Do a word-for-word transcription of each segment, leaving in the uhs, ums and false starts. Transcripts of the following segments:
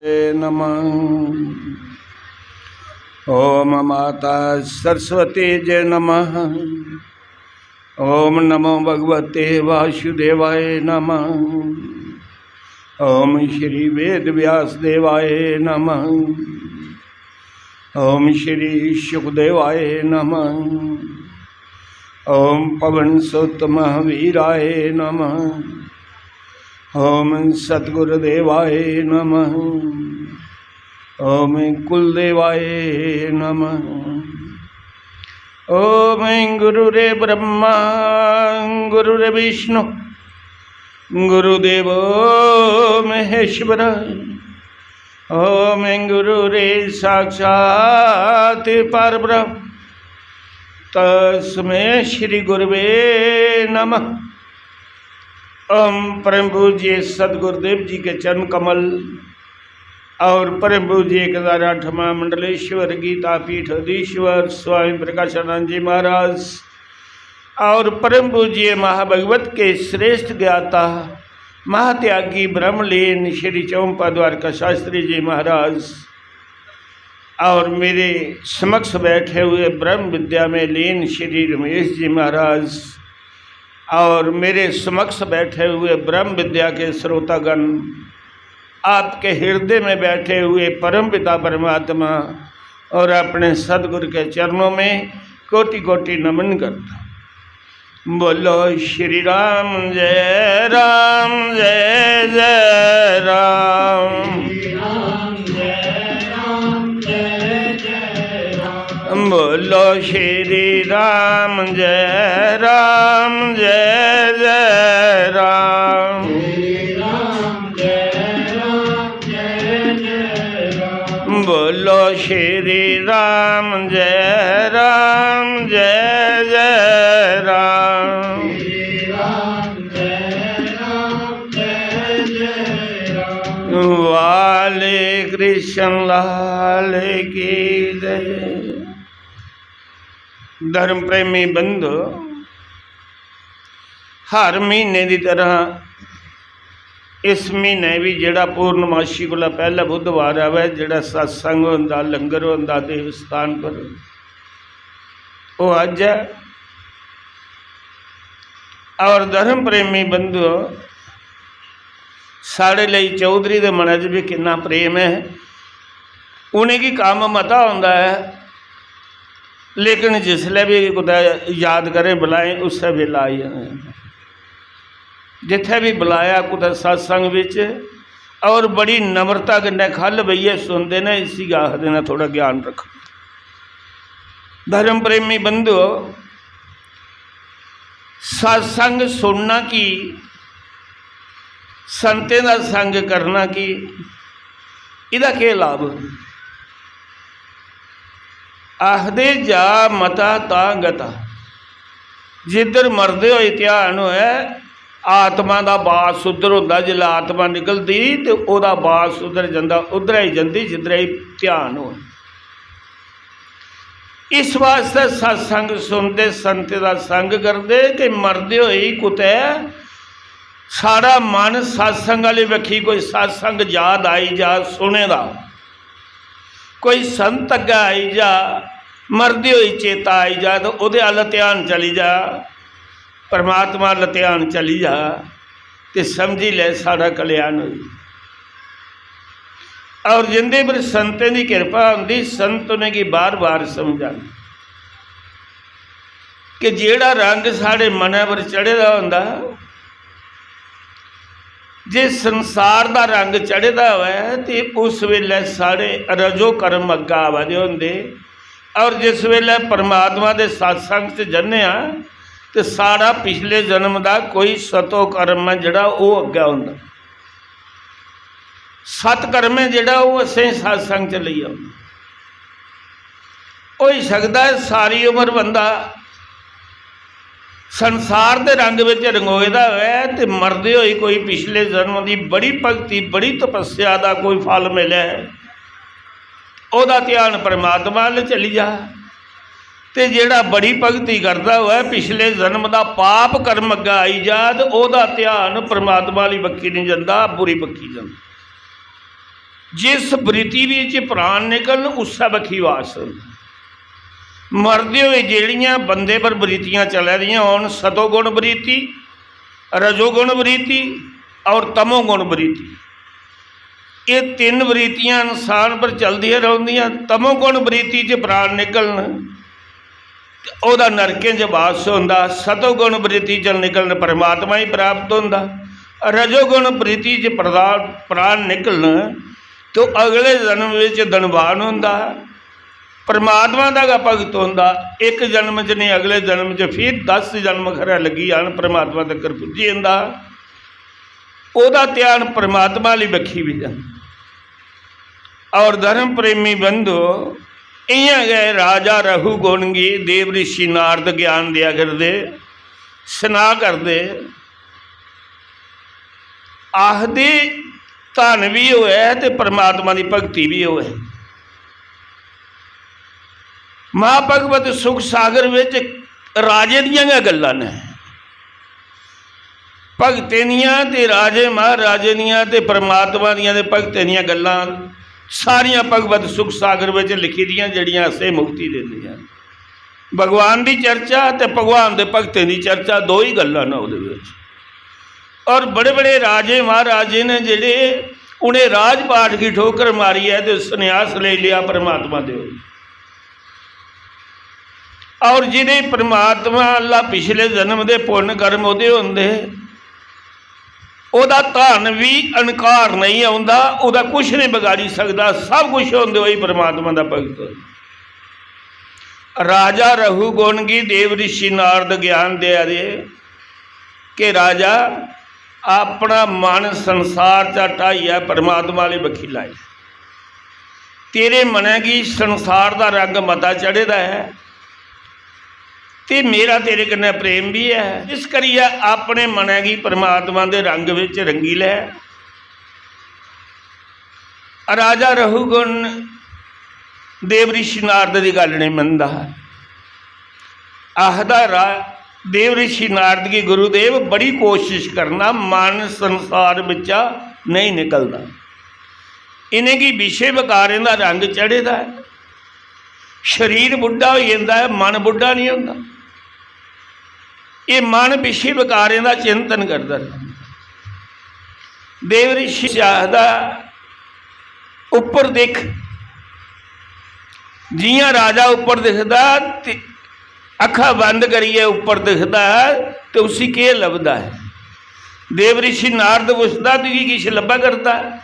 नमः। ओम माता सरस्वती जय नमः। ओम नमो भगवते वासुदेवाय नमः। ओम श्री वेद व्यास देवाय नमः। ओम श्री शुकदेवाय नमः। ओम पवन सुत महावीराय नमः। ओम सतगुरुदेवाय नमः। ओम कुलदेवाय नमः। ओम गुरु रे ब्रह्मा, गुरु रे विष्णु, गुरुदेव महेश्वर। ओम गुरु रे साक्षात परब्रह्म, तस्मै श्री गुरुवे नमः। ओम परम पूज्य सदगुरुदेव जी के चरण कमल और परम पूज्य एक हजार आठवां मंडलेश्वर गीता पीठ अधीश्वर स्वामी प्रकाशानंद जी महाराज और परम पूज्य महाभगवत के श्रेष्ठ ज्ञाता महात्यागी ब्रह्मलीन श्री चौंपा द्वारका शास्त्री जी महाराज और मेरे समक्ष बैठे हुए ब्रह्म विद्या में लीन श्री रमेश जी महाराज और मेरे समक्ष बैठे हुए ब्रह्म विद्या के श्रोतागण, आपके हृदय में बैठे हुए परम पिता परमात्मा और अपने सदगुरु के चरणों में कोटि कोटि नमन करता। बोलो श्री राम जय राम जय जय राम। बोलो श्री राम जय राम जय जय राम। बोलो श्री राम जय राम जय जय राम। वाले कृष्ण लाल की जय। धर्म प्रेमी बंधु, हर महीने दी तरह इस महीने भी जेह्ड़ा पूर्णमाशी कोला पैह्ले बुधवार आवै, जेह्ड़ा सत्संग होंदा, लंगर होंदा देव स्थान पर, ओह् अज्ज ऐ। और धर्म प्रेमी बंधुओ, साढ़े लेई चौधरी दे मनै च बी किन्ना प्रेम ऐ। उ'नेंगी कम्म मता होंदा ऐ, लेकिन जिसलै बी कुतै याद करें बुलाएं, उस्सै बेल्लै आई जंदे। जित्थै बी बुलाया कुतै सत्संग बिच, और बड़ी नम्रता कन्नै ख'ल्ल बेहियै सुनदे न। इसी गै आखदे न थोह्ड़ा ज्ञान रक्खो। धर्म प्रेमी बंधुओ, सत्संग सुनना की, संतें दा संग करना की, एह्दा केह् लाभ? आखदे, जा मता तां गता। जिद्धर मरदे होए ध्यान होऐ, आत्मा दा बास उद्धर होंदा। जिसलै आत्मा निकलदी ते ओह्दा बास उद्धर जंदा, उद्धरै गी जंदी जिद्धरै गी ध्यान होऐ। इस वास्तै सत्संग सुनदे, संतें दा संग करदे कि मरदे होई कुतै साढ़ा मन सत्संग आह्ली बक्खी, कोई सत्संग याद आई जा सुने दा, कोई संत अग्गै आई जा, मरदे होई चेता आई जा, ते ओह्दे अल्ल ध्यान चली जा, परमात्मा अल्ल ध्यान चली जा, ते समझी लै साढ़ा कल्याण होई। और जिंदे पर संतें दी किरपा होंदी, संत उ'नेंगी बार-बार समझांदे कि जेह्ड़ा रंग साढ़े मनै पर चढ़े दा होंदा, जे संसार दा रंग चढ़े दा होऐ, ते उस बेल्लै साढ़े रजो कर्म अग्गें आवा दे होंदे। और जिस बेल्लै परमात्मा दे सत्संग च जन्ने आं, ते साढ़ा पिछले जन्म दा कोई सतो कर्म ऐ जेह्ड़ा, ओह् अग्गें होंदा। सत्कर्म ऐ जेह्ड़ा, ओह् असें सत्संग च लेई औंदा। होई सकदा ऐ सारी उम्र बंदा संसार दे रंग बिच रंगोए दा होऐ ते मरदे होई कोई पिछले जन्म दी बड़ी भक्ति, बड़ी तपस्या दा कोई फल मिलै, ओह्दा ध्यान परमात्मा अल्ल चली जा। ते जेह्ड़ा बड़ी भक्ति करदा होऐ, पिछले जन्म दा पाप कर्म अग्गें आई जा, ते ओह्दा ध्यान परमात्मा आह्ली बक्खी निं जंदा, बुरी बक्खी जंदा। जिस वृत्ति बिच प्राण निकलन, उस्सै बक्खी वास होंदा। मरदे होए जेह्ड़ियां बंदे पर वृत्तियां चला दियां होन, सतोगुण वृत्ति, रजोगुण वृत्ति और तमोगुण वृत्ति, एह् तिन्न वृत्तियां इंसान पर चलदियां रौंह्दियां। तमोगुण वृत्ति च प्राण निकलन ते ओह्दा नरकें च वास होंदा। सतोगुण वृत्ति च निकलन परमात्मा ही प्राप्त होंदा। रजोगुण वृत्ति च प्रदा-, प्राण निकलन ते ओह् अगले जन्म बिच धनवान होंदा, परमात्मा दा गै भगत होंदा। इक जन्म च नेईं, अगले जन्म च फिर दस जन्म खरै लग्गी जान, परमात्मा तक्कर पुज्जी जंदा। ओह्दा ध्यान परमात्मा आह्ली बक्खी बी जंदा। और धर्म प्रेमी बंधो, इ'यां गै राजा रघुगुण गी देव ऋषि नारद ज्ञान देआ करदे, सना करदे, आखदे, धन बी होऐ ते परमात्मा दी भक्ति बी होऐ। महाभगवत सुख सागर विच राजे दियां गै गल्लां न, भगतें दियां ते राजे महाराजें दियां ते परमात्मा दियां ते भगतें दियां गल्लां सारियां भगवत सुख सागर विच लिखी दियां, जेह्ड़ियां असें मुक्ति दिंदियां। भगवान दी चर्चा ते भगवान दे भगतें दी चर्चा, दो ही गल्लां न ओह्दे विच। और बड़े बड़े राजे महाराजे न जेह्ड़े उ'नें राजपाठ गी ठोकर मारियै ते संन्यास लेई लेआ परमात्मा दे। और जि'नें परमात्मा अल्लाह पिछले जन्म दे पुन्न कर्म ओह्दे होंदे, ओह्दा धन बी अनकार नेईं औंदा, ओह्दा कुछ नेईं बगाड़ी सकदा, सब कुछ होंदे होई परमात्मा दा भगत। राजा रघुगुण गी देव ऋषि नारद ज्ञान देआ दे कि राजा, अपना मन संसार चा ढाइयै परमात्मा आह्ली बक्खी लाई। तेरे मनै गी संसार दा रंग मता चढ़े दा ऐ ते मेरा तेरे कन्नै प्रेम बी ऐ, इस करियै अपने मनै गी परमात्मा दे रंग बिच रंगी लै। राजा रघुगुण देव ऋषि नारद दी गल्ल नेईं मनदा हा। आखदा रा-, देव ऋषि नारद गी, "गुरुदेव, बड़ी कोशिश करना, मन संसार बिच्चा नेईं निकलदा। इ'नेंगी विशे विकारें दा रंग चढ़े दा ऐ, शरीर बुड्ढा होई जंदा ऐ, मन बुड्ढा नेईं होंदा।" एह् मन विशे विकारें दा चिंतन करदा रौंह्दा। देव ऋषि आखदा, "उप्पर दिक्ख।" जि'यां राजा उप्पर दिखदा ते अक्खां बंद करियै उप्पर दिखदा ते उसी केह् लभदा ऐ? देव ऋषि नारद पुछदा, "तुगी किश लब्भा करदा ऐ?"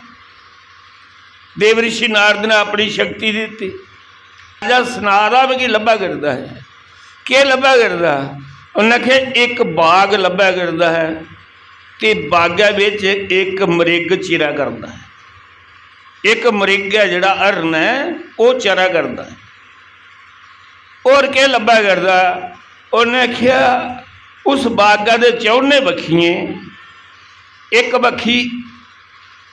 देव ऋषि नारद ने अपनी शक्ति दित्ती। राजा सना दा, "मिगी लब्भा करदा ऐ।" "केह् लब्भा करदा?" उन्नै आखेआ, "इक बाग लब्भा करदा ऐ ते बागै बिच इक मृग चिरा करदा ऐ। इक मृग ऐ जेह्ड़ा हरण ऐ, ओह् चरा करदा ऐ।" "होर केह् लब्भा करदा?" उन्नै आखेआ, "उस बागा दे चौनें बक्खियें, इक बक्खी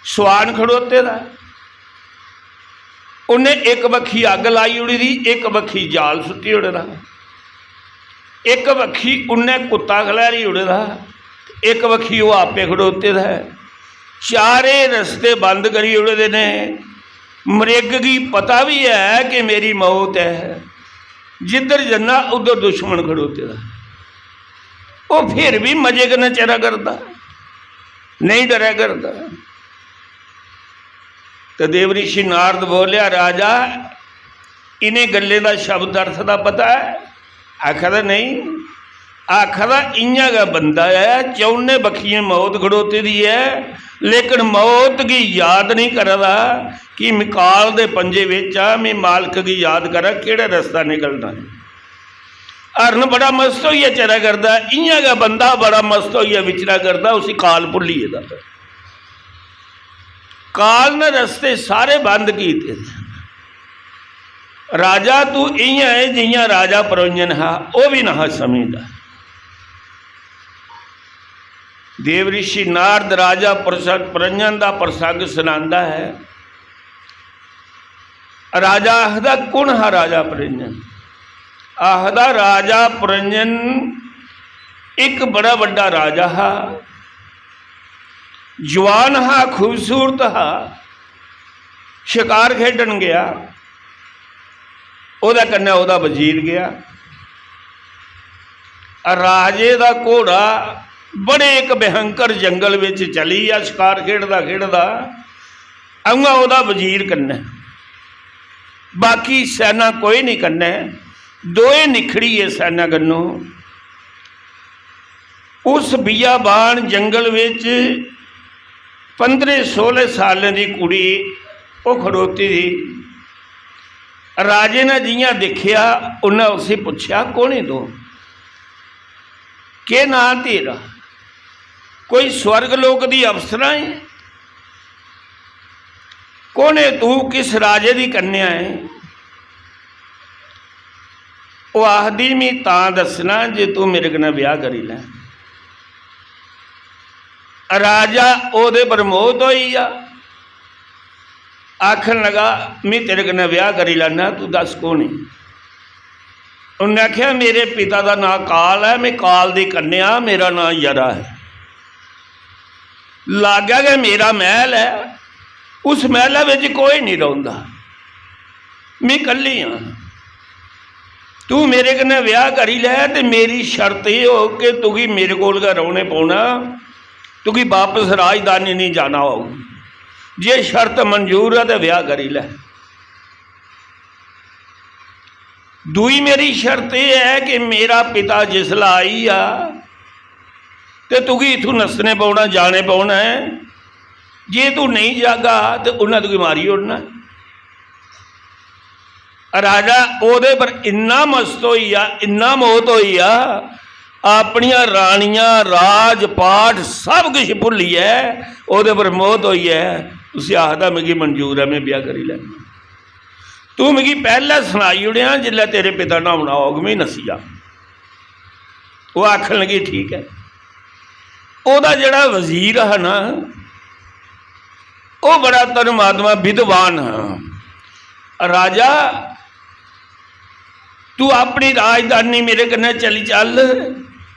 सुआन खड़ोते दा ऐ, उन्नै इक बक्खी अग्ग लाई ओड़ी दी, इक बक्खी जाल सुट्टी ओड़े दा, इक बक्खी उन्नै कुत्ता खलैरी ओड़े दा, इक बक्खी ओह् आपे खड़ोते दा ऐ। चारे रस्ते बंद करी ओड़े दे ने। मृग गी पता बी ऐ कि मेरी मौत ऐ, जिद्धर जन्ना उद्धर दुश्मन खड़ोते दा। ओह् फिर बी मजे कन्नै चरा करदा, नेईं डरै करदा।" ते देव ऋषि नारद बोलेआ, "राजा, इ'नें गल्लें दा शब्द अर्थ दा पता ऐ?" आखा दा, "नेईं।" आखा दा, "इ'यां गै बंदा ऐ, चौनें बक्खियें मौत खड़ोती दी ऐ, लेकिन मौत गी याद नेईं करा दा कि में काल दे पंजे बिच आं, में मालक गी याद करां, केह्ड़ा रस्ता निकलना ऐ।" हरण बड़ा मस्त होइयै चरा करदा ऐ, इ'यां गै बंदा बड़ा मस्त होइयै विचरा करदा, उसी काल भुल्ली गेदा। काल ने रस्ते सारे बंद कीते। राजा तू इ'यां ऐ जि'यां राजा प्रयोजन हा, ओह् बी नहा समझदा। देव ऋषि नारद राजा प्रस-, प्रयोजन दा प्रसंग सनांदा ऐ। राजा आखदा, "कु'न हा राजा प्रयोजन?" आखदा, "राजा प्रयोजन इक बड़ा बड्डा राजा हा, जवान हा, खूबसूरत हा, शकार खेढन गेआ, ओह्दे कन्नै ओह्दा वजीर गेआ। राजे दा घोड़ा बड़े इक भयंकर जंगल बिच चली गेआ शकार खेढदा खेढदा, उ'आं ओह्दा वजीर कन्नै, बाकी सैना कोई निं कन्नै, दोए निखड़ी गे सैना कन्नों। उस बियाबान जंगल बिच पंदरें सोलें सालें दी कुड़ी ओह् खड़ोती दी। राजे ने जि'यां दिक्खेआ, उन्नै उसी पुच्छेआ, "कौन है तू? केह् नांऽ तेरा? कोई स्वर्ग लोक दी अप्सरा ऐ? कौन है तू? किस राजे दी कन्या ऐ?" ओह् आखदी, "मी तां दस्सना जे तू मेरे कन्नै ब्याह करी लै।" राजा ओह्दे पर मोहत होई गेआ, आखन लगा, "मी तेरे कन्नै ब्याह करी लैना, तू दस्स कौन है?" उन्नै आखेआ, "मेरे पिता दा नांऽ काल ऐ, में काल दी कन्या, मेरा नांऽ यरा ऐ।" लागै गै मेरा मैह्ल ऐ, उस मैह्लै बिच कोई निं रौंह्दा, में कल्ली आं। तू मेरे कन्नै ब्याह करी लै ते मेरी शर्त एह् होग कि तुगी मेरे कोल गै रौह्ने पौना, तुगी बापस राजधानी निं जाना होग। जे शर्त मंजूर ऐ ते ब्याह करी लै। दूई मेरी शर्त एह् ऐ कि मेरा पिता जिसलै आई जा ते तुगी इत्थूं नस्सने पौना, जाने पौना ऐ। जे तू नेईं जागा ते उन्नै तुगी मारी ओड़ना। राजा ओह्दे पर इन्ना मस्त होई गेआ, इन्ना मोहत होई गेआ, अपनियां रानियां, राज पाठ सब किश भुल्लियै ओह्दे पर मोहत होइयै उसी आखदा, "मिगी मंजूर ऐ, में ब्याह करी लैना।" तू मिगी पैह्लें सनाई ओड़ेआं, जिसलै तेरे पिता ने औना होग, में नस्सी जा। ओह् आखन लगी, "ठीक ऐ।" ओह्दा जेह्ड़ा वजीर हा ना, ओह् बड़ा धर्मात्मा विद्वान हा। "राजा, तू अपनी राजधानी मेरे कन्नै चली चल,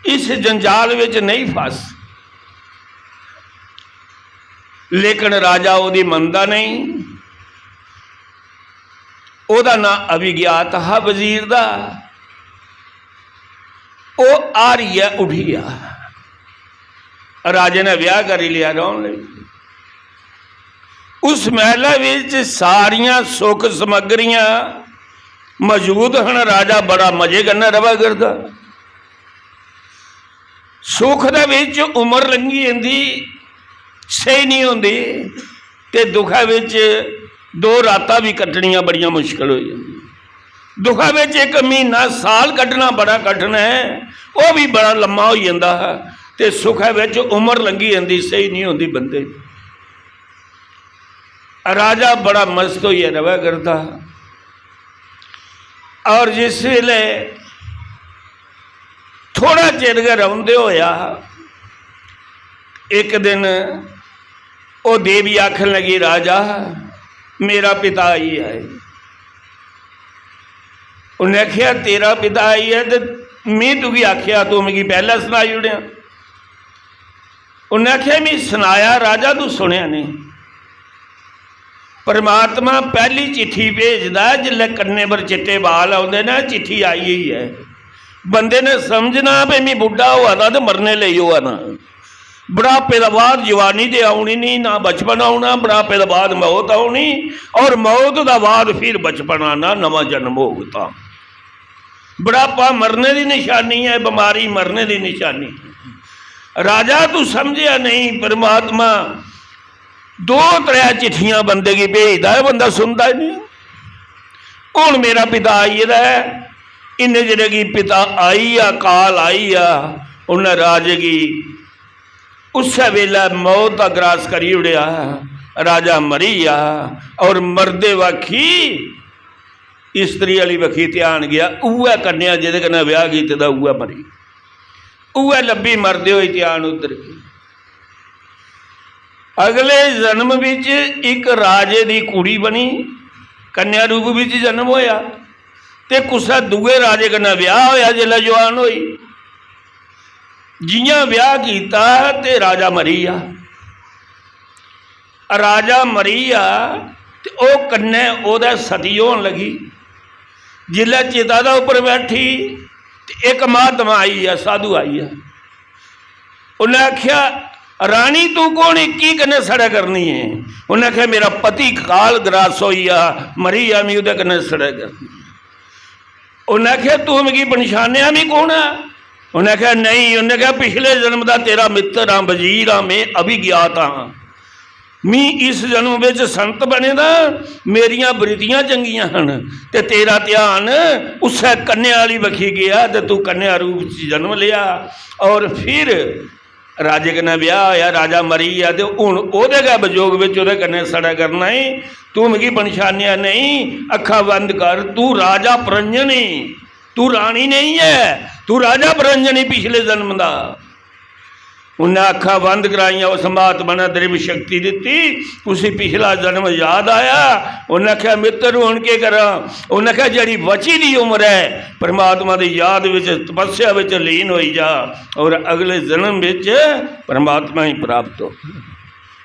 इस जंजाल बिच नेईं फस।" लेकिन राजा ओह्दी मनदा नेईं। ओह्दा नांऽ अभिज्ञात हा वजीर दा। ओह् हारियै उठी गेआ। राजे ने ब्याह करी लेआ रौह्न लेई। उस मैह्लै बिच सारियां सुख समग्रियां मजूद हन। राजा बड़ा मजे कन्नै र'वा करदा। सुख दे बिच उम्र लंघी जंदी, सेही निं होंदी, ते दुखै बिच दो रातां बी कट्टनियां बड़ियां मुश्कल होई जंदियां। दुखै बिच इक म्हीना, साल कड्ढना बड़ा कठन ऐ, ओह् बी बड़ा लम्मा होई जंदा हा। ते सुखै बिच उम्र लंघी जंदी, सेही निं होंदी बंदे दी। राजा बड़ा मस्त होइयै र'वै करदा हा। और जिस बेल्लै थोड़ा चिर गै रौंह्दे होएआ, इक दिन ओह् देवी आखन लगी, "राजा, मेरा पिता आई गेआ ऐ।" उन्नै आखेआ, "तेरा पिता आई गेआ ते में तुगी आखेआ, तूं मिगी पैह्लें सनाई ओड़ेआ।" उन्नै आखेआ, "में सनाया राजा, तूं सुनेआ नेईं।" परमात्मा पैह्ली चिट्ठी भेजदा ऐ, जिसलै कन्नै पर चिट्टे बाल औंदे न, चिट्ठी आई गेई ऐ। बंदे ने समझना भई, "में बुड्ढा होआ दा ते मरने लेई होआ ना।" बुढ़ापे दे बाद जवानी ते औनी निं, ना बचपन औना, बुढ़ापे दे बाद मौत औनी, और मौत दे बाद फिर बचपन आना, नमां जन्म होग तां। बुढ़ापा मरने दी निशानी ऐ, बमारी मरने दी निशानी। राजा, तू समझेआ नेईं, परमात्मा दो त्रै चिट्ठियां बंदे गी भेजदा ऐ, बंदा सुनदा ही निं। हुन मेरा पिता आई गेदा ऐ, इन्ने चिरे गी पिता आई गेआ, काल आई गेआ, उन्नै राजे गी उस्सै बेल्लै मौत दा ग्रास करी ओड़ेआ। राजा मरी गेआ, और मरदे बक्खी स्त्री आह्ली बक्खी ध्यान गेआ, उ'ऐ कन्या जेह्दे कन्नै ब्याह कीते दा उ'ऐ मरी, उ'ऐ लब्भी मरदे होई ध्यान उद्धर। अगले जन्म बिच इक राजे दी कुड़ी बनी, कन्या रूप बिच जन्म होया, ते कुसै दूए राजे कन्नै ब्याह होया। जिसलै जवान होई, जि'यां ब्याह कीता ते राजा मरी गेआ। राजा मरी गेआ ते ओह् कन्नै ओह्दे सती होन लगी। जिसलै चिता दे उप्पर बैठी ते इक महात्मा आई गेआ, साधु आई गेआ। उन्नै आखेआ, "रानी, तू कौन, इक्की कन्नै सड़ै करनी है?" उन्नै आखेआ, "मेरा पति काल ग्रास होई गेआ, मरी गेआ, मी ओह्दे कन्नै सड़ै करनी।" उन्नै आखेआ, "तू मिगी पन्छानेआ निं, कौन ऐ?" उन्नै आखेआ, "नेईं।" उन्नै आखेआ, "पिछले जन्म दा तेरा मित्तर आं, वजीर आं, में अभिज्ञात आं। मी इस जन्म बिच संत बने दा, मेरियां वृत्तियां चंगियां हन, ते तेरा ध्यान उस्सै कन्या आह्ली बक्खी गेआ, ते तू कन्या रूप च जन्म लेआ।" और फिर राजे कन्नै ब्याह होया, राजा मरी गेआ, ते हुन ओह्दे गै वियोग बिच ओह्दे कन्नै सड़ा करना ई। तू मिगी पन्छानेआ नेईं, अक्खां बंद कर, तू राजा प्रंजन ई, तू रानी नेईं ऐ, तू राजा प्रंजन ई पिछले जन्म दा। उन्नै अक्खां बंद कराइयां, उस महात्मा ने दृढ़ शक्ति दित्ती, उसी पिछला जन्म याद आया। उन्नै आखेआ, "मित्तर, हुन केह् करां?" उन्नै आखेआ, "जेह्ड़ी बची दी उम्र ऐ, परमात्मा दी याद विच, तपस्या विच लीन होई जा, और अगले जन्म विच परमात्मा ही प्राप्त हो।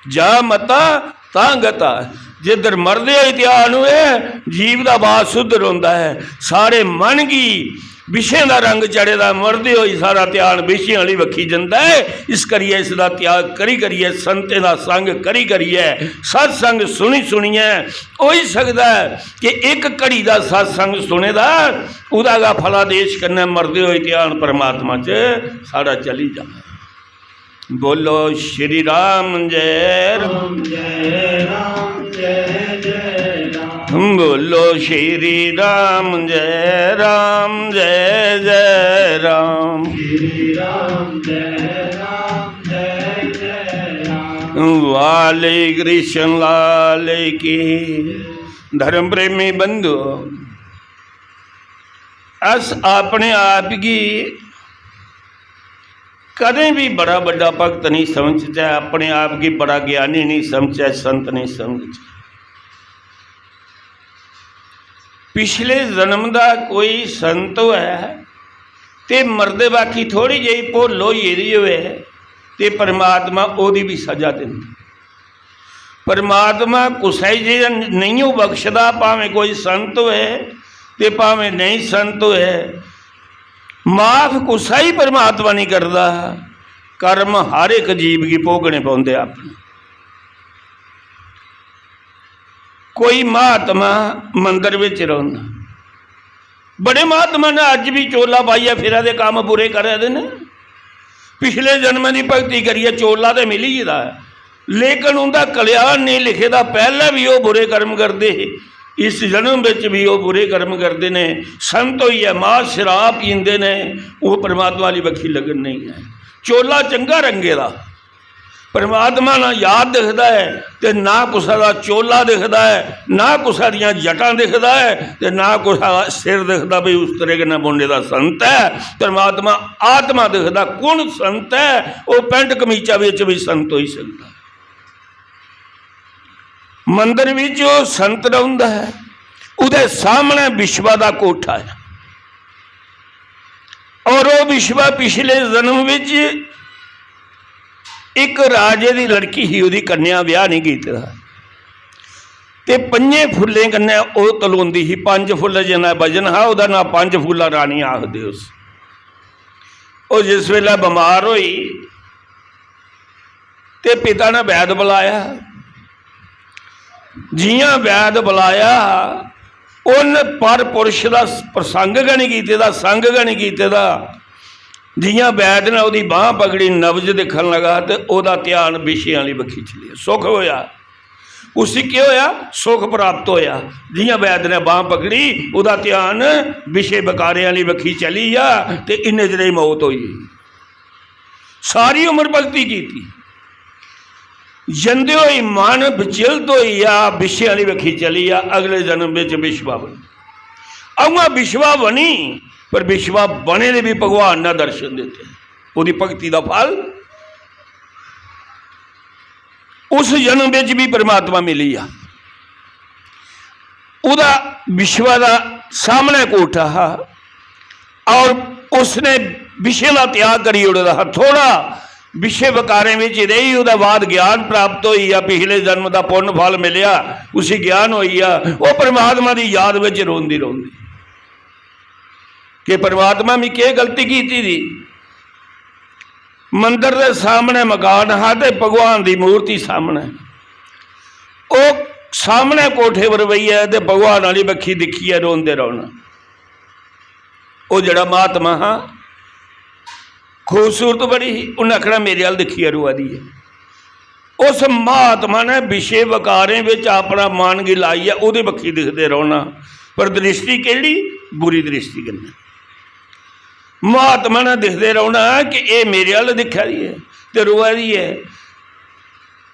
जा मता तां गता।" जिद्धर मरदे होई ध्यान होए, जीव दा बास उद्धर होंदा ऐ। साढ़े मन गी विशें दा रंग चढ़े दा, मरदे होई सारा ध्यान विशें आह्ली बक्खी जंदा ऐ। इस करियै इसदा त्याग करी करियै, संतें दा संग करी करियै, सत्संग सुनी सुनियै होई सकदा ऐ कि इक घड़ी दा सत्संग सुने दा, ओह्दा गै फलादेश कन्नै मरदे होई ध्यान परमात्मा च साढ़ा चली जा। बोलो श्री राम जय राम। राम जय राम जय जय राम। बोलो श्री राम जय राम जय जय राम। श्री राम जय राम जय जय राम। वाले कृष्ण लाल की। धर्म प्रेमी बंधु, अस अपने आप गी कदें भी बड़ा बड्डा भक्त नहीं समझचै, अपने आप गी बड़ा ज्ञानी नहीं समझचै, संत नहीं समझचै। पिछले जन्म दा कोई संत होऐ ते मरदे बाकी थोड़ी जेही भुल्ल होई गेदी होऐ ते परमात्मा ओह्दी बी सजा दिंदा। परमात्मा कुसै गी जे नेईं ओ बख्शदा, भामें कोई संत होऐ ते भामें नेईं संत होऐ, माफ कुसै गी परमात्मा नेईं करदा। कर्म हर इक जीव गी भोगने पौंदे अपने। कोई महात्मा मंदर बिच रौंह्दा, बड़े महात्मा ने अज्ज बी चोला पाइयै फिरा दे, कम्म बुरे करै दे न। पिछले जन्में दी भक्ति करियै चोला ते मिली गेदा ऐ, लेकिन उं'दा कल्याण नेईं लिखे दा। पैह्लें बी ओह् बुरे कर्म करदे हे, इस जन्म बिच बी ओह् बुरे कर्म करदे ने। संत होइयै मां शराब पींदे ने, ओह् परमात्मा आह्ली बक्खी लगन नेईं ऐ। चोला चंगा रंगे दा, परमात्मा ना याद दिखदा ऐ ते ना कुसै दा चोला दिखदा ऐ, ना कुसै दियां जटां दिखदा ऐ ते ना कुसै दा सिर दिखदा, भई उस्तरे कन्नै बौंडे दा संत ऐ। परमात्मा आत्मा दिखदा, कु'न संत ऐ? ओह् पैंट कमीचा बिच बी संत होई सकदा। मंदर बिच ओह् संत रौंह्दा ऐ, ओह्दे सामनै विश्वा दा कोठा ऐ। और ओह् विश्वा पिछले जन्म बिच इक राजे दी लड़की ही, ओह्दी कन्या, ब्याह नहीं कीते दा, ते पंजें फुल्लें कन्नै ओह् तलोंदी ही। पंज फुल्ल जिन्ना वजन हा ओह्दा, नां पंज फुल्ला रानी आखदे उस। ओह् जिस बेल्लै बमार होई ते पिता ने वैद बुलाया। जियां वैद बुलाया, उन्न पर पुरुष दा प्रसंग गै नहीं कीते दा, संग गै नहीं कीते दा। जियां वैद ने ओह्दी बांह पकड़ी, नब्ज दिक्खन लगा ते ओह्दा ध्यान विशें आह्ली बक्खी चली गेआ। सुख होया। उसी केह् होया? सुख प्राप्त होया। जियां वैद ने बांह पकड़ी, ओह्दा ध्यान विशे विकारें आह्ली बक्खी चली गेआ ते इन्ने चिरे मौत होई गेई। सारी उम्र भक्ति कीती, जंदे होई मन विचलित होई गेआ, विशे आह्ली बक्खी चली गेआ। अगले जन्म बिच विश्वा बनी। अ'ऊं विश्वा बनी, पर विश्वा बने दे भी भगवान ने दर्शन दित्ते। ओह्दी भक्ति दा फल उस जन्म बिच भी परमात्मा मिली गेआ। ओह्दा विश्वा दा सामनै कोठा हा और उसने विशे दा त्याग करी ओड़े दा हा। थोड़ा विषय विकारें विच रेही, ओह्दे बाद ज्ञान प्राप्त होई गेआ, पिछले जन्म दा पुन्न फल मिलेआ, उसी ज्ञान होई गेआ, ओह् परमात्मा दी याद विच रोंदी रौंह्दी कि परमात्मा, मी केह् गलती कीती दी? मंदर दे सामने मकान हा ते भगवान दी मूर्ति सामने। ओह् सामने कोठे पर बेहियै ते भगवान आह्ली बक्खी दिक्खियै रोंदे रौह्ना। ओह् जेह्ड़ा महात्मा हा, खूबसूरत बड़ी ही, उन्नै आखना, "मेरे अल्ल दिक्खियै रोआ दी ऐ।" उस महात्मा ने विषय विकारें बिच अपना मन गी लाइयै ओह्दी बक्खी दिखदे रौह्ना, पर दृष्टि केह्ड़ी? बुरी दृष्टि कन्नै। महात्मा ने दिखदे रौह्ना कि एह् मेरे अल्ल दिक्खा दी ऐ ते रोआ दी ऐ।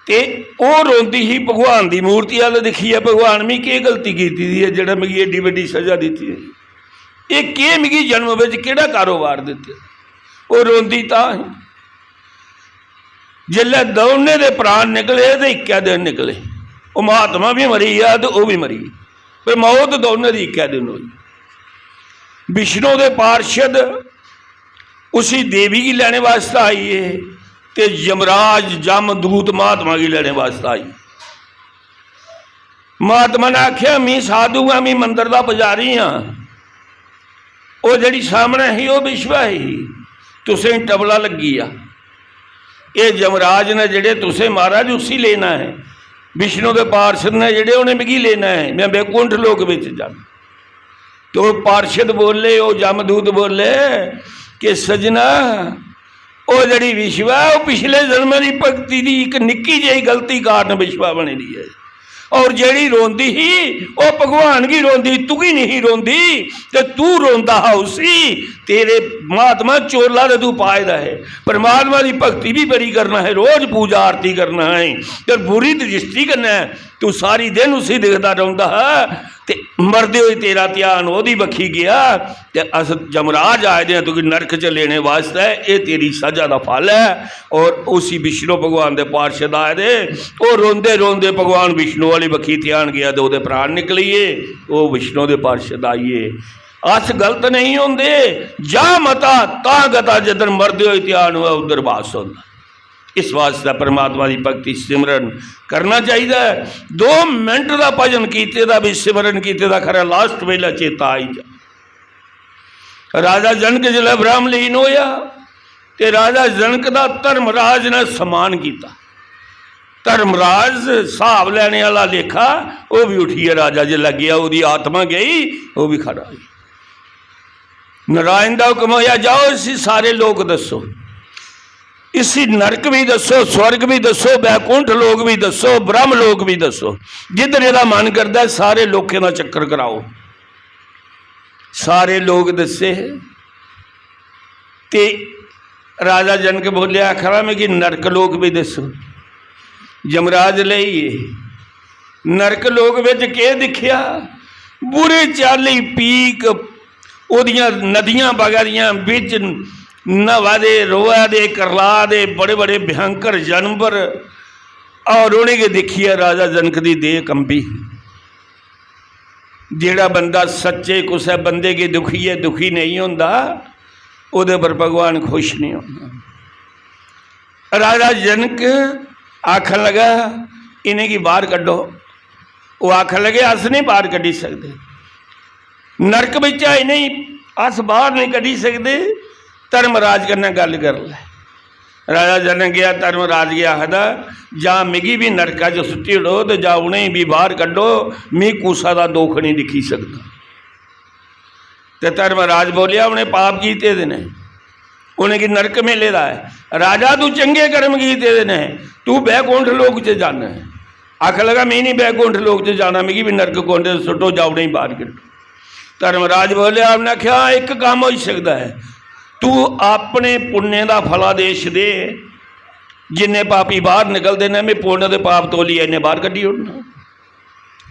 ते ओह् रोंदी ही भगवान दी मूर्ति अल्ल दिक्खियै, "भगवान, मी केह् गलती कीती दी ऐ जेह्ड़ा मिगी एड्डी बड्डी सजा दित्ती दी? एह् केह् मिगी जन्म बिच केह्ड़ा कारोबार दित्ते?" ओह् रोंदी तां ही। जिसलै दौनें दे प्राण निकले ते इक्कै दिन निकले। ओह् महात्मा बी मरी गेआ ते ओह् बी मरी गेआ। पर मौत दौनें दी इक्कै दिन होई। विष्णु दे पार्षद उसी देवी गी लैने वास्तै आई गे ते यमराज जमदूत महात्मा गी लैने वास्तै आई। महात्मा ने आखेआ, "मी साधु आं, मी मंदर दा पुजारी आं। ओह् जेह्ड़ी सामनै ही, ओह् विश्वा ही, तुसें टबला लग्गी गेआ। एह् यमराज ने जेह्ड़े, तुसें महाराज उसी लेना ऐ, विष्णु दे पार्षद ने जेह्ड़े, उ'नें मिगी लेना ऐ, में बैकुंठ लोक बिच जाना।" तो पार्षद बोले, ओह् जमदूत बोले कि सजना, ओह् जेह्ड़ी विश्वा ऐ, ओह् पिछले जन्म दी भक्ति दी इक निक्की जेही गलती कारण विश्वा बनी दी ऐ। और जेह्ड़ी रोंदी ही, ओह् भगवान गी रोंदी, तुगी नहीं रोंदी, ते तू रोंदा हा उसी। तेरे महात्मा चोला ते तू पाए दा है। परमात्मा दी भक्ति भी बड़ी करना है, रोज पूजा आरती करना है, ते बुरी दृष्टि कन्नै तू सारी दिन उसी दिखदा रौंह्दा हा, ते मरदे होई तेरा ध्यान ओह्दी बक्खी गेआ। ते अस जमराज आए दे आं तुगी नरक च लेने वास्तै, एह् तेरी सजा दा फल ऐ। और उसी विष्णु भगवान दे पार्षद आए दे, ओह् रोंदे रोंदे भगवान विष्णु आह्ली बक्खी ध्यान गेआ ते ओह्दे प्राण निकली गे, ओह् विष्णु दे पार्षद आई गे। अस गलत नेईं होंदे, जा मता तां गता, जिद्धर मरदे होई ध्यान होऐ उद्धर वास होंदा। इस वास्तै परमात्मा दी भक्ति सिमरन करना चाहिदा ऐ। दो मिनट दा भजन कीते दा बी, सिमरन कीते दा खरा लास्ट बेल्लै चेता आई जा। राजा जनक जिसलै ब्रह्मलीन होया ते राजा जनक दा धर्मराज ने सम्मान कीता। धर्मराज स्हाब लैने आह्ला लेखा, ओह् बी उठियै राजा जिसलै गेआ, ओह्दी आत्मा गेई, ओह् बी खड़ा होई। नारायण दा हुक्म होया, "जाओ इसी सारे लोक दस्सो, इसी नरक भी दस्सो, स्वर्ग भी दस्सो, बैकुंठ लोक भी दस्सो, ब्रह्म लोक भी दस्सो, जिद्धर एह्दा मन करदा ऐ सारे लोकें दा चक्कर कराओ।" सारे लोक दस्से ते राजा जनक बोलेआ, "आखा दा मिगी नरक लोक भी दस्सो।" यमराज लेई गे। नरक लोक बिच केह् दिक्खेआ? बुरी चाल्ली पीक, ओह्दियां नदियां बगा दियां, बिच न्हावा दे, रोआ दे, करला दे, बड़े बड़े भयंकर जानवर। और उ'नेंगी दिक्खियै राजा जनक दी देह कंबी। जेह्ड़ा बंदा सच्चे कुसै बंदे गी दुखियै दुखी नेईं होंदा, ओह्दे पर भगवान खुश नहीं होंदा। राजा जनक आखन लगा, "इ'नेंगी बाहर कड्ढो।" ओह् आखन लगे, "अस नहीं बाहर कड्ढी सकदे, नरक बिच्चा इ'नेंगी अस बाहर नहीं कड्ढी सकदे, धर्मराज कन्नै गल्ल कर लै।" राजा जनक गेआ, धर्मराज गी आखदा, "जां मिगी बी नरका च सुट्टी ओड़ो ते जां उ'नेंगी बी बाहर कड्ढो, मी कुसै दा दुख नहीं दिक्खी सकदा।" ते धर्मराज बोलेआ, "उ'नें पाप कीते दे न, उ'नेंगी नरक मिले दा ऐ।" "राजा, तू चंगे कर्म कीते दे न, तू बैकुंठ लोक च जाना ऐ।" आखन लगा, "मी नहीं बैकुंठ लोक च जाना, मिगी बी नरक कुंड च सुट्टो, जां उ'नेंगी बाहर कड्ढो।" धर्मराज बोलेआ, उ'न्नै आखेआ, "इक कम्म होई सकदा ऐ, तू अपने पुण्य दा फलादेश दे, जिन्ने पापी बाहर निकलदे न, में पुण्य दे पाप तोलियै इन्ने बाहर कड्ढी ओड़ना।"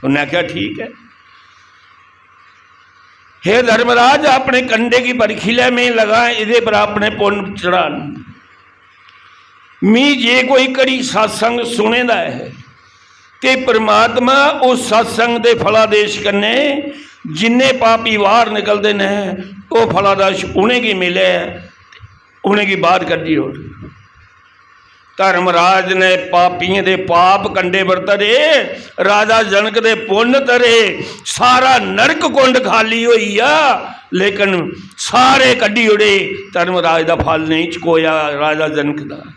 उ'न्नै आखेआ, "ठीक ऐ।" "हे धर्मराज, अपने कंडे गी परखी लै, में लगा एह्दे पर अपने पुन्न चढ़ान। मी जे कोई घड़ी सत्संग सुने दा ऐ ते परमात्मा उस सत्संग दे फलादेश कन्नै जिन्ने पापी बाहर निकलदे न, ओह् फलादेश उ'नेंगी मिलै, उ'नेंगी बाहर कड्ढी ओड़।" धर्मराज ने पापियें दे पाप कंडे पर धरे, राजा जनक दे पुन्न धरे, सारा नरक कुंड खाली होई गेआ, लेकिन सारे कड्ढी ओड़े, धर्मराज दा फल नहीं चकोया राजा जनक दा।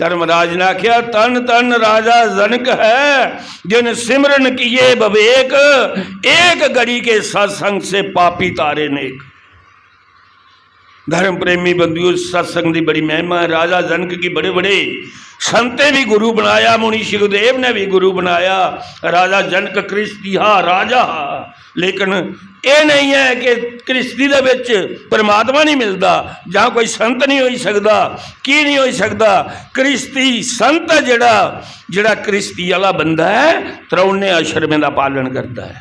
धर्मराज ने आख्या, "धन धन राजा जनक है, जिन सिमरन किए विवेक, एक घड़ी के सत्संग से पापी तारे नेक।" धर्म प्रेमी बंधुओं, सत्संग की बड़ी महिमा है। राजा जनक की बड़े बड़े संतें भी गुरु बनाया, मुनि सुखदेव ने भी गुरु बनाया। राजा जनक कृष्टी हा, राजा हा, लेकिन यह नहीं है कि कृष्टी दे विच परमात्मा नहीं मिलता, जहाँ कोई संत नहीं हो सकता। की नहीं हो सकता? कृष्टी संत है जिहड़ा, जिहड़ा कृष्टी वाला बंदा है, त्रौने आश्रमें का पालन करता है।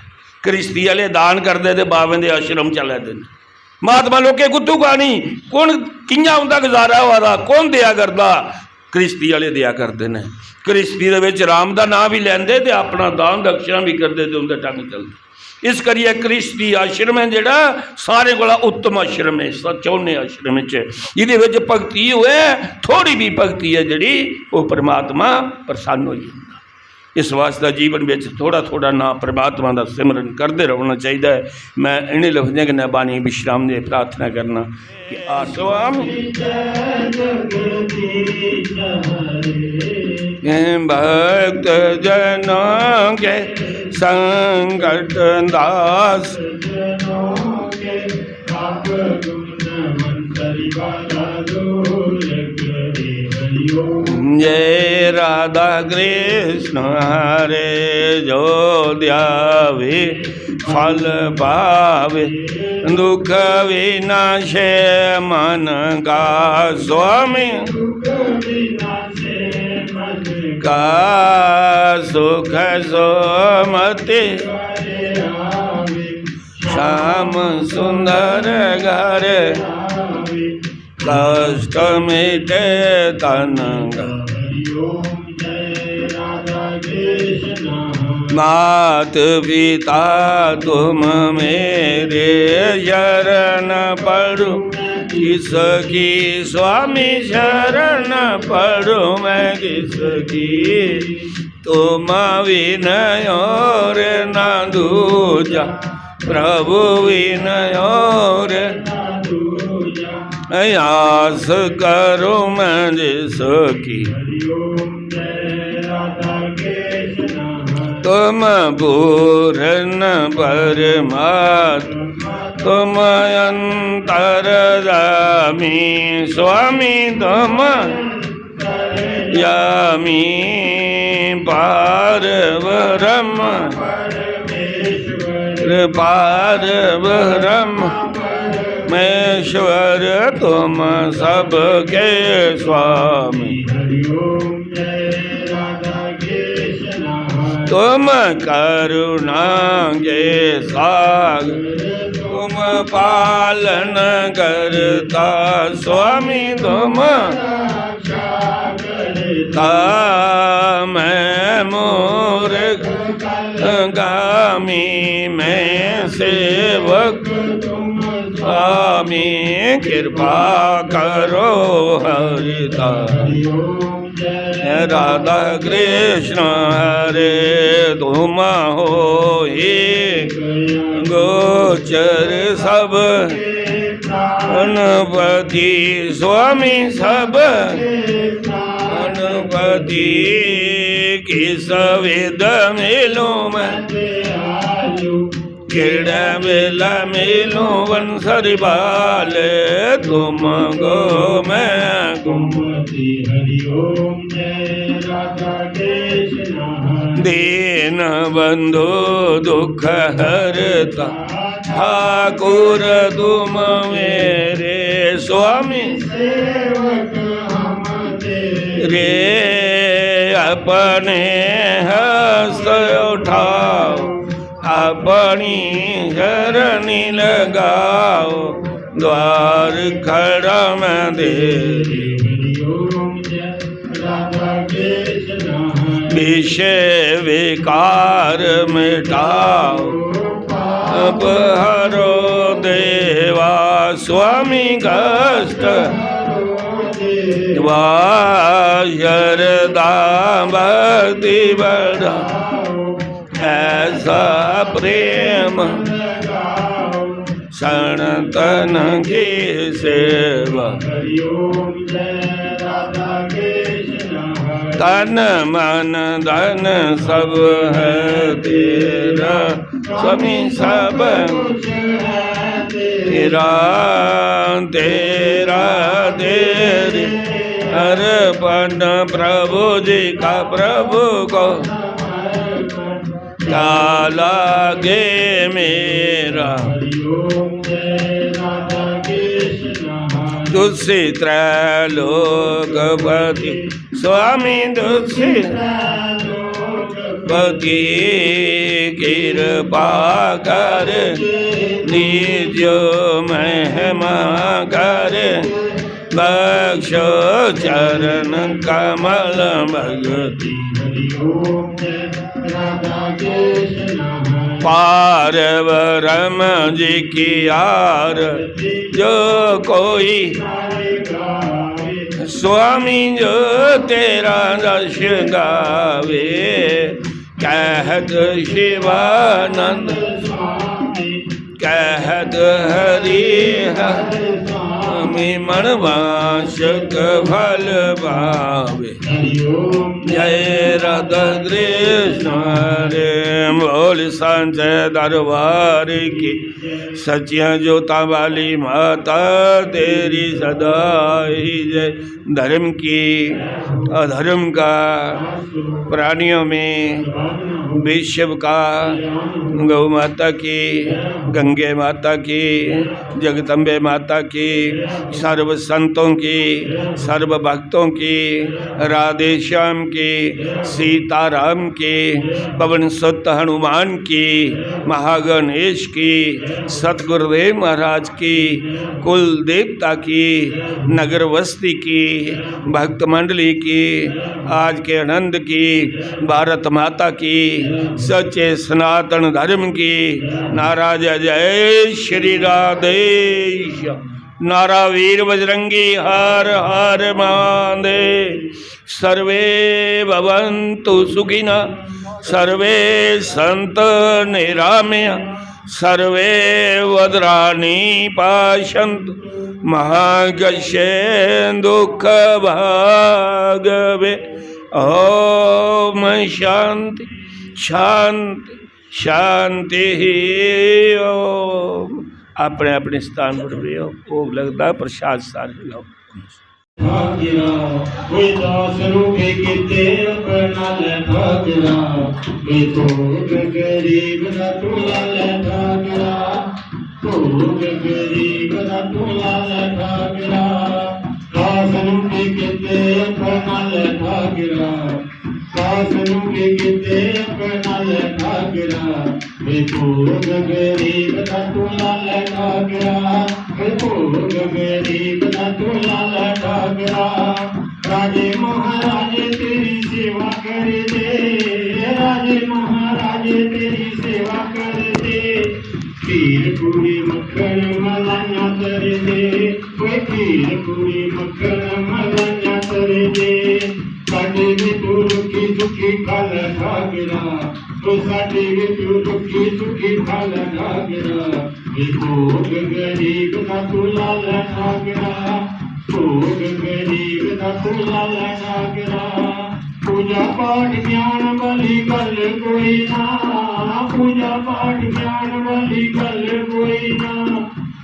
कृष्टी वाले दान करते तो बाबे दे आश्रम चले दे ने। महात्मा लोकें कुत्थू खानी, कुण, कियां उंदा गुजारा होआ दा, कुण देआ करदा? कृष्टी वाले देआ करदे ने। कृष्टी दे विच राम दा नाम भी लैंदे ते अपना दान दक्षिणा भी करदे ते उंदे ढंग चलदे। इस करियै कृष्टी आश्रम है जेह्ड़ा, सारें कोला उत्तम आश्रम है, स-, चौने आश्रम च। इहदे विच भक्ति होऐ, थोड़ी भी भक्ति है जेह्ड़ी, ओह् परमात्मा प्रसन्न होई जंदा। इस वास्ते जीवन विच थोड़ा थोड़ा ना परमात्मा दा सिमरन करदे रौह्ना चाहिदा है। मैं इ'नें लफ्जें कन्नै बाणी विश्राम दे प्रार्थना करना कि आ स्वामी भक्त जनों के संकट दास जय राधा कृष्ण हरे। जो ध्यावे फल पावे, दुख विनाशे मन का स्वामी का। सुख सोमति श्याम सुंदर घर, कष्ट मिटे तन का। मात पिता तुम मेरे, शरण पड़ूं किसकी स्वामी, शरण पड़ूं मैं किसकी। तुम विन और ना दूजा, प्रभु विन और आस करूं मैं जिसकी। तुम पूर्ण परमात्मा, तुम अंतर्यामी स्वामी, तुम यामी पार ब्रह्म, पार ब्रह्म महेश्वर तुम सबके स्वामी। तुम करुणा के सागर, तुम पालन करता स्वामी, तुम ता मैं मूर्ख गामी, मैं सेवक स्वामी, कृपा करो हरिता। राधा कृष्ण हरे, तुम हो ही गोचर सब प्राणपति स्वामी, सब प्राणपति। किस विध मिलूं मैं, किड़े वेला मिलूं बंसरी बाल, तुम गो मैं गुमती। हरि ओम जय राधा कृष्ण। दीन बंधु दुख हरता, ठाकुर तुम मेरे स्वामी, सेवक हम तेरे। अपने हस्त उठाओ, अपनी शरणी लगाओ, द्वार खड़ा मैं तेरे। विषय विकार मिटाओ, पाप हरो देवा स्वामी कष्ट। वा शरदा भक्ति बढ़ाओ, ऐसा प्रेम सनातन की सेवा। तन मन धन सब है तेरा, स्वामी सब तेरा, तेरा तेरे अर्पण, प्रभु जी का प्रभु को क्या लागे मेरा। तुझसे त्रैलोकपति स्वामी, तुझसे पति कृपा कर दीजो महिमा कर, बख्शो चरण कमल भगति। पार ब्रह्म जी की आरती जो कोई, स्वामी जो तेरा जश गावे, कहत शिवानंद स्वामी, कहत हरि हर स्वामी, मनवांछित फल पावे। जय राधा कृष्ण हरे। बोल सांचे दरबार की, सच्चियां जोतां वाली माता तेरी सदा ही जय। धर्म की, अधर्म का, प्राणियों में, विश्व का, गौ माता की, गंगे माता की, जगदम्बे माता की, सर्व संतों की, सर्व भक्तों की, राधे श्याम की, सीताराम की, पवन सुत हनुमान की, महागणेश की, सतगुरुदेव महाराज की, कुल देवता की, नगर वस्ती की, भक्त मंडली की, आज के आनंद की, भारत माता की, सच्चे सनातन धर्म की। नारा जय जय श्री राधे। नारा वीर बजरंगी हर हर महादेव। सर्वे भवन्तु सुखिनः, सर्वे सन्तु निरामया, सर्वे भद्राणि पश्यन्तु मा कश्चित् दुःखभाग् भवेत्। ओम शांति शांति शांति ही। ओम। अपने अपने स्थान पर बैठो, भोग लगदा, प्रसाद सारे लैओ। ठाकरा, कोई दास रूपी किते अपना ले ठाकरा, कोई भोग गरीब दा तू ला ले ठाकरा, भोग गरीब दा तू ला ले ठाकरा, दास रूपी किते अपना ले ठाकरा, दास रूपी किते अपना ले ठाकरा, वे भोग गरीब दा तू ला ले ठाकरा, वे भोग गरीब दा तू ला ले ठाकरा। राजे महाराजे तेरी सेवा करदे, राजे महाराजे तेरी सेवा करदे, खीर पूरी मक्खन मलाइयां तरदे, वे खीर पूरी मक्खन मलाइयां तरदे। साडे वे तू रुखी सुखी फल ठाकरा, ओ साडे वे तू रुखी सुखी फल ठाकरा। वे भोग गरीब दा तू ला ले ठाकरा, भोग गरीब दा तू ला ले ठाकरा। पूजा पाठ ज्ञान वाली गल कोई ना, पूजा पाठ ज्ञान वाली गल कोई ना,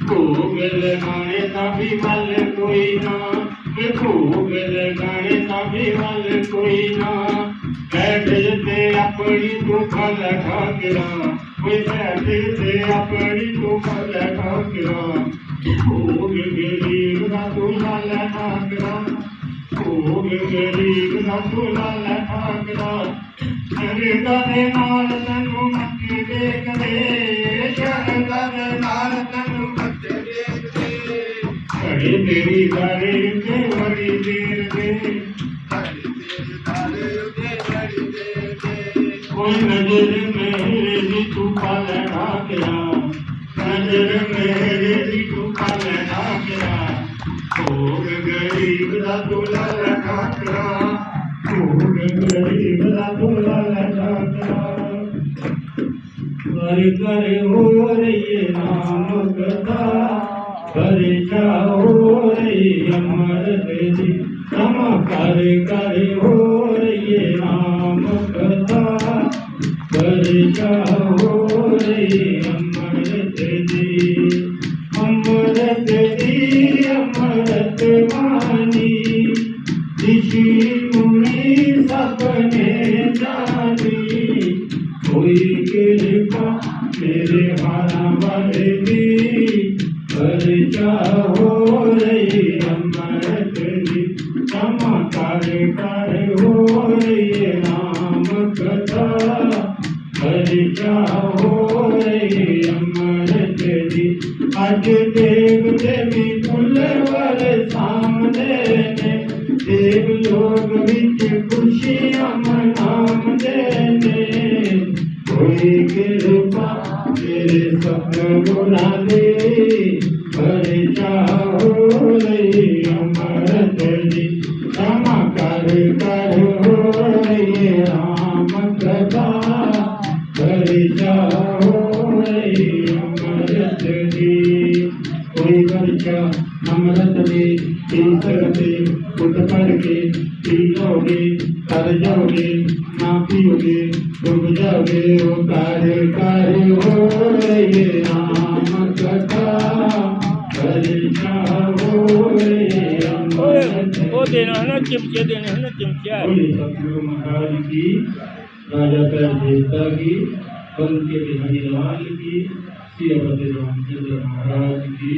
भोग लगाने दा भी बल कोई ना, वे भोग लगाने दा भी बल कोई ना। बैठे ते अपनी तू फल ठाकरा, वे बैठे ते अपनी तू फल ठाकरा। भोग गरीब दा तू ला ले ठाकरा, भोग गरीब दा तू ला ले ठाकरा। शरधा दे नाल तैनू मत्थे टेकदे, शरधा दे नाल तैनू मत्थे टेकदे। घड़ी तेरी दारे उत्ते बड़ी देर दे, घड़ी तेरी दारे उत्ते बड़ी देर दे। कोई नजर मेरे दी तू पा ले ठाकरा, नजर मेरे दी तू पा ले ठाकरा। भोग गरीब गरीब दा तू लाला ठाकरा, तू गरीब दा तू लाला ठाकरा। घर घर हो रही है राम कथा, प्रजा हो रही अमृत दी। हम घर घर हो रही है राम कथा, प्रजा हो रही अमृत दी। अमृत दी अमृत वाणी, ऋषि मुनि सबने जानी। कोई कृपा मेरे हारां वाले दी, प्रजा हो रही अमृत दी। चमत्कार कर हो रही राम कथा, प्रजा हो रही अमृत दी। अज देव देवी फुल्ल बरसांदे ने, देव लोक विच खुशियां मनांदे ने। कोई कृपा तेरे सतगुणां दी, प्रजा हो रही अमृत दी। चमत्कार कर हो रही राम कथा, प्रजा हो रही अमृत दी। कोई वर्षा अमृत में तीसर से उठ पड़ के पी लोगे, तर जाओगे, ना पियोगे, डूब जाओगे। ओ कर कर हो रही राम कथा, प्रजा हो रही अमृत दी। ओ देना है ना चिमचे, देने हैं ना चिमचे। बोले सतगुरु महाराज की, राजा साहब देवता की, बंके बिहारी लाल की, श्री अवध रामचंद्र महाराज की।